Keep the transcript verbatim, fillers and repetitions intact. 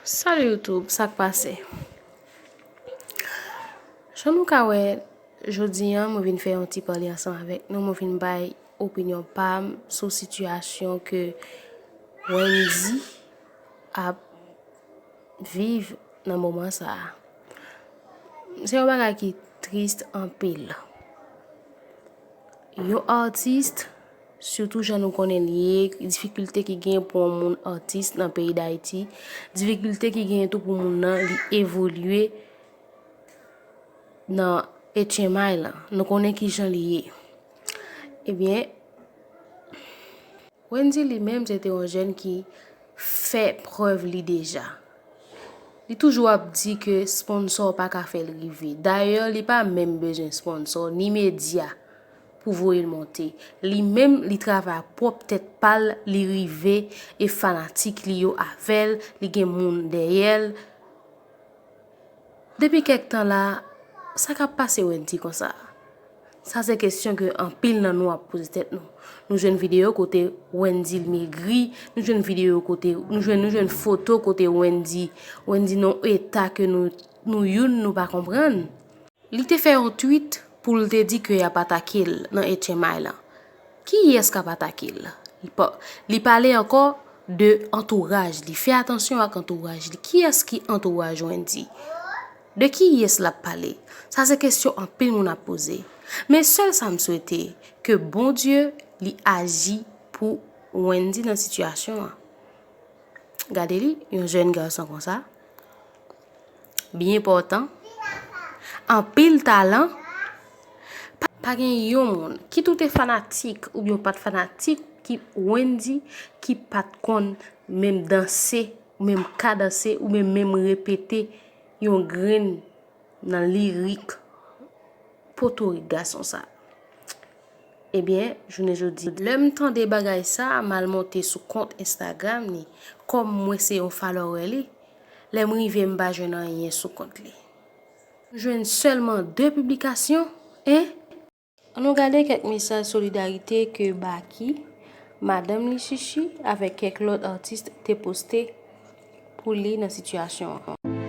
Salut YouTube, sa k pase? Jan nou ka wè, jodi a mwen vin fè yon ti pale ansanm avèk nou, mwen vin bay opinyon pa m sou sitiyasyon ke Wendy ap viv nan moman sa a. Se yon bagay ki tris anpil. Yon atis, sitou jan nou konnen l ye, difikilte ki gen pou yon moun atis nan peyi Dayiti, difikilte ki gen tou pou moun nan li evolye nan H M I lan. Nou konnen ki jan li ye. Ebyen, Wendy li menm se te yon jèn ki fè prèv li deja. Li toujou ap di ke sponsò pa ka fè l rive. Dayè, li pa menm bezwen sponsò, ni medya pou voye l monte. Li menm, li travay ak pwòp tèt pa l, li rive, e fanatik li yo avè l, li gen moun dèyè l. Depi kèk tan la, sa k ap pase Wendy konsa? Sa se kesyon ke anpil nan nou ap poze tèt nou. Nou jwenn videyo kote Wendy l megri, nou jwenn videyo kote, nou jwenn, nou jwenn foto kote Wendy, Wendy nan yon eta ke nou, nou youn nou pa konprann. Li te fè yon tweet pou l te di ke y ap atake l nan H M I lan. Kiyès k ap atake l? Li pa, li pale ankò de antouraj li. Fè atansyon ak antouraj li. Kiyès ki antouraj Wendy? De kiyès l ap pale? Sa se kesyon anpil moun ap poze. Men sèl sa m swete, ke Bondye li aji pou Wendy nan sitiyasyon an. Gade li, yon jèn gason konsa. Byen pòtan. Anpil talan. Pa, pa gen yon moun, kit ou te fanatik oubyen w pa t fanatik, ki Wendy ki pa t konn menm danse, ou menm kadanse, ou menm, menm repete yon grenn nan lirik potorik gason sa. Ebyen, jounen jodi, lè m tande bagay sa, m al monte sou kont Instagram li, kòm mwen se yon follower li, lè m rive m pa jwenn anyen sou kont li. M jwenn sèlman de piblikasyon, en? Ann nou gade kèk mesaj solidarite ke Baky, madanm li Chichi, avèk kèk lòt atis te poste pou li nan sitiyasyon an.